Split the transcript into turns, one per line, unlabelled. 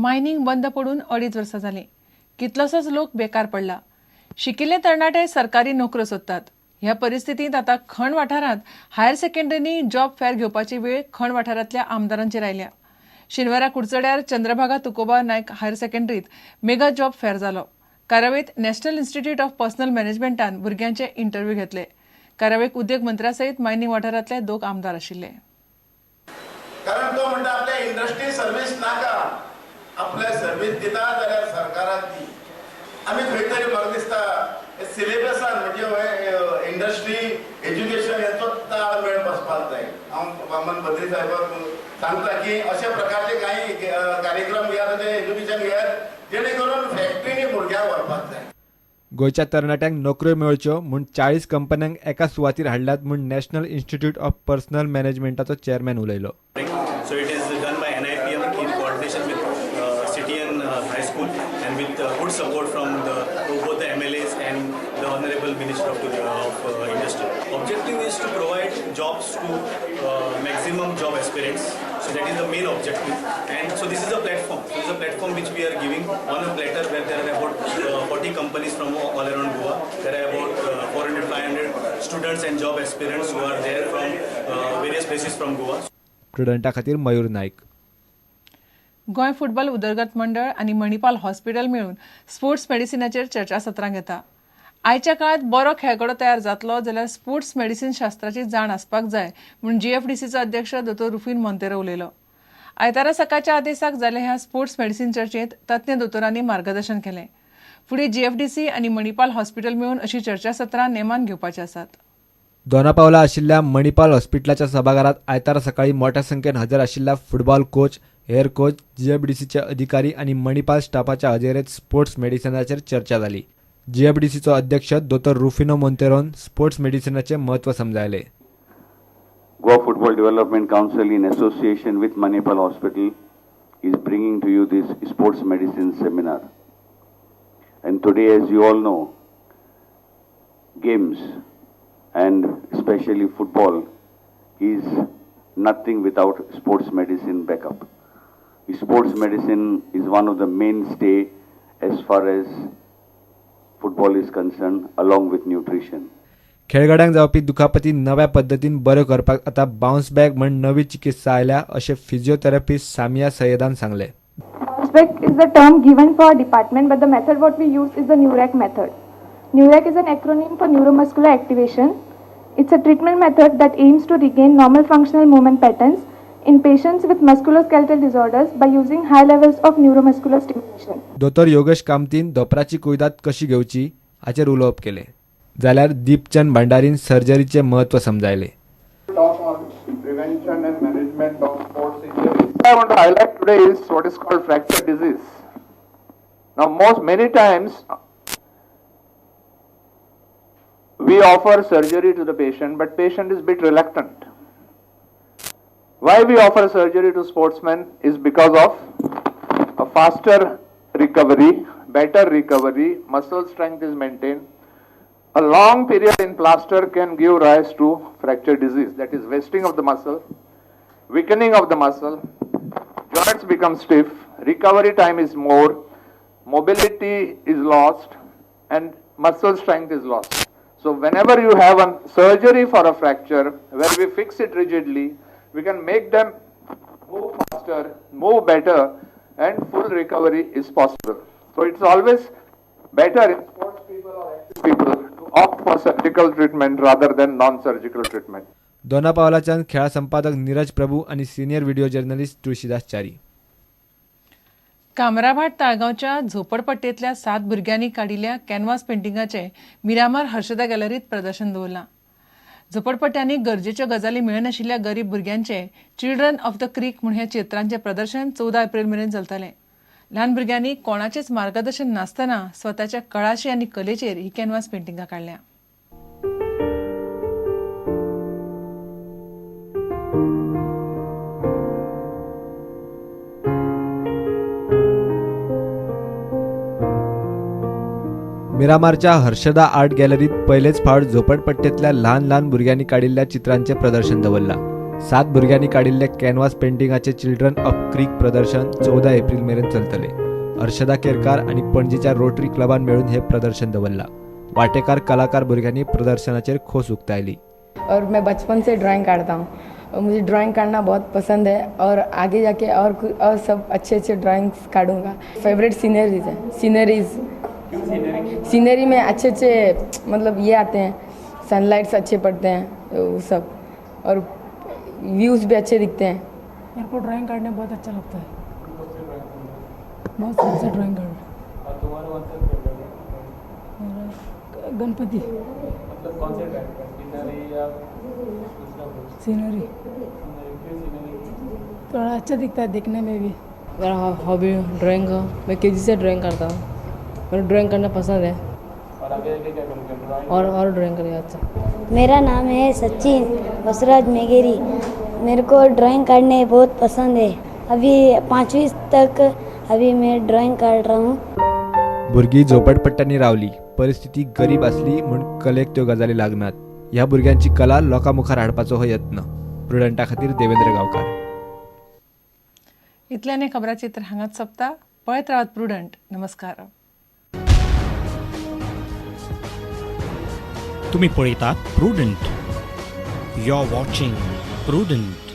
Mining बंद पडून 2.5 वर्सां जालीं. कितलोसोच लोक बेकार पडला. शिकिल्ले तरणाटे सरकारी नोकऱ्यो सोदतात. ह्या परिस्थितींत आतां खण वाठारांत हायर सेकंडरींनी जॉब फेअर घेवपाची वेळ खण वाठारांतल्या आमदारांचेर आयल्या. शेनवारा कुडचड्यार चंद्रभागा तुकोबा नायक हायर सेकंडरीत मेगा जॉब फेअर जालो. कार्यावळींत नॅशनल इन्स्टिट्यूट ऑफ पर्सनल मॅनेजमेंटान भुरग्यांचे इंटरव्यू घेतले. कार्यावळीक उद्देग मंत्र्या सयत मायनिंग वाठारांतले 2 आमदार आशिल्ले.
कारण तो म्हणटा आपल्या इंडस्ट्री सर्वीस नाका, आपल्या सर्वीस दिता जाल्यार सरकाराक दी. आमी खंय तरी म्हाका दिसता सिलेबसान म्हणजे इंडस्ट्री एज्युकेशन हेचो ताळमेळ बसपाक जाय. हांव वामन बद्री साहेबाक सांगता की अशा प्रकारचे काही कार्यक्रम घेयात, एज्युकेशन घेयात, जेणे करून फॅक्टरीनी भुरग्यांक व्हरपाक जाय.
गोंयच्या तरणाट्यांक नोकऱ्यो मेळच्यो म्हूण 40 कंपन्यांक एका सुवातीर हाडल्यात म्हूण नॅशनल इन्स्टिट्यूट ऑफ पर्सनल मॅनेजमेंटाचो चेअरमॅन उलयलो.
So it is done by NIPM in coordination with City and High School and with good support from both the MLAs and the Honorable Minister of Industry. Objective is to provide jobs to maximum job aspirants. So that is the main objective. And so this is a platform. So this is a platform which we are giving on a platter where there are about 40 companies from all around Goa. There are about 400-500 students and job aspirants who are there from various places from Goa.
प्रुडंटा खातीर मयूर Naik.
Goa football उदरगत मंडळ आनी Manipal hospital मेळून sports मेडिसिनाचेर चर्चासत्रां घेता. आयच्या काळांत बरो खेळगडो तयार जातलो जाल्यार स्पोर्ट्स मेडिसिन शास्त्राची जाण आसपाक जाय म्हूण जीएफडीसीचो अध्यक्ष दोतोर रुफीन मोंतेरो उलयलो. आयतारा सकाळच्या आदेसाक जाल्ल्या ह्या स्पोर्ट्स मेडिसिन चर्चेंत तज्ञ दोतोरांनी मार्गदर्शन केलें. फुडें जीएफडीसी आनी मणिपाल हॉस्पिटल मेळून अशी चर्चासत्रां नेमान घेवपाची आसात.
दोनापावला आशिल्ल्या मणिपाल हॉस्पिटलाच्या सभाघरात आयतारा सकाळी मोठ्या संख्येन हजर आशिल्ल्या फुटबॉल कोच, हेर कोच, जीएफडीसीचे अधिकारी आनी मणिपाल स्टाफाच्या हजेरेत स्पोर्ट्स मेडिसिनाचेर चर्चा जाली. जीएफडीसीचो अध्यक्ष दोतोर रुफिनो मोंतेरोन स्पोर्ट्स मेडिसिनाचे महत्व समजायले.
Goa Football Development Council in association with Manipal Hospital is bringing to you this sports medicine seminar. And today, as you all know, games and especially football is nothing without sports medicine backup. Sports medicine is one of the mainstay as far as football is concerned, along with nutrition.
खेळगड्यांक जावपी दुखापती नव्या पद्दतीन बऱ्यो करपाक आतां bounce back म्हण नवी चिकित्सा आयल्या अशें फिजिओथेरपिस्ट सामिया सय्यदान सांगलें.
Bounce back is the term given for our department, but the method what we use is the Neurac method. Neurac is an acronym for neuromuscular activation. It's a treatment method that aims to regain normal functional movement patterns in patients with musculoskeletal disorders by using high levels of neuromuscular stimulation.
दोतोर योगेश कामतीन धोपराची कुयदाद कशी घेवची हाचेर उलोवप केलें, जाल्यार दीपचंद भांडारीन सर्जरीचें म्हत्व समजायलें.
Talk on prevention and management of sports injuries. I want to highlight today is what is called fracture disease. Now, many times we offer surgery to the patient, but patient is bit reluctant. Why we offer surgery to sportsmen is because of a faster recovery, better recovery, muscle strength is maintained. A long period in plaster can give rise to fracture disease, that is wasting of the muscle, weakening of the muscle, joints become stiff, recovery time is more, mobility is lost, and muscle strength is lost. So whenever you have a surgery for a fracture, where we fix it rigidly, we can make them move faster, move better, and full recovery is possible. So it's always better in sports people or active people to opt for surgical treatment rather than non-surgical treatment.
दोनापावलाच्यान खेळा संपादक नीरज प्रभू आणि senior video journalist Tulsidas Chari.
Kamrabhat ताळगांवच्या झोपडपट्टेंतल्या 7 भुरग्यांनी काडिल्ल्या canvas पेंटिंगाचें Miramar Harshada गॅलरीत प्रदर्शन दवरलां. झोपडपट्ट्यांनी गरजेच्यो गजाली मेळनाशिल्ल्या गरीब भुरग्यांचे चिल्ड्रन ऑफ the creek म्हूण ह्या चित्रांचें प्रदर्शन 14 एप्रील मेरेन चलतलें. ल्हान भुरग्यांनी कोणाचेच मार्गदर्शन नासतना स्वताच्या कळाशी आनी कलेचेर ही कॅनवास पेंटिंगां काडल्या.
मिरामारच्या हर्षदा आर्ट गॅलरीत पयलेच फावट झोपडपट्टेंतल्या ल्हान ल्हान भुरग्यांनी काडिल्ल्या चित्रांचें प्रदर्शन दवरलां. 7 भुरग्यांनी काडिल्ले कॅनवास पेंटिंगाचे चिल्ड्रन ऑफ क्रीक प्रदर्शन 14 एप्रिल मेरेन चलतले. अर्शदा केरकार आनी पणजीच्या रोटरी क्लबान मेळून हे प्रदर्शन दवरला. वाटेकार कलाकार भुरग्यांनी प्रदर्शनाचेर खोस उक्तायली.
और मैं बचपन से ड्राइंग काटता हूँ, मुझे ड्राइंग करना बहुत पसंद है और आगे जाके और सब अच्छे अच्छे ड्राइंग्स काटूंगा. फेवरेट सीनरीज है, सीनरी में अच्छे अच्छे मतलब ये आते हैं, सनलाइट्स अच्छे पड़ते हैं वो सब, और व्यूज़ भी अच्छे दिखते हैं.
मेरे को ड्राइंग काटने बहुत अच्छा लगता है, बहुत अच्छा ड्राइंग काटना. गणपति सीनरी थोड़ा अच्छा दिखता है देखने में भी.
मेरा हॉबी ड्राइंग का, मैं केजी से ड्राइंग करता हूँ, मेरे ड्राइंग करना पसंद है और ड्राइंग करेगा अच्छा.
मेरा नाम है सचिन बसराज मेगेरी. मेरे को ड्राइंग करने बहुत पसंद है. अभी 5वीं तक अभी मैं ड्राइंग काट रहा हूँ.
भुरगीं झोपडपट्ट्यांनी रावली, परिस्थिती गरीब आसली म्हूण कलेक त्यो गजाली लागनात. ह्या भुरग्यांची कला लोकां मुखार हाडपाचो हो यत्न. प्रुडंटा खातीर देवेंद्र गांवकार.
इतल्याने खबराचित्र हांगाच सोंपता. पळयत रावात प्रुडंट. नमस्कार.
तुम्ही पळयतात Prudent. You are watching Prudent.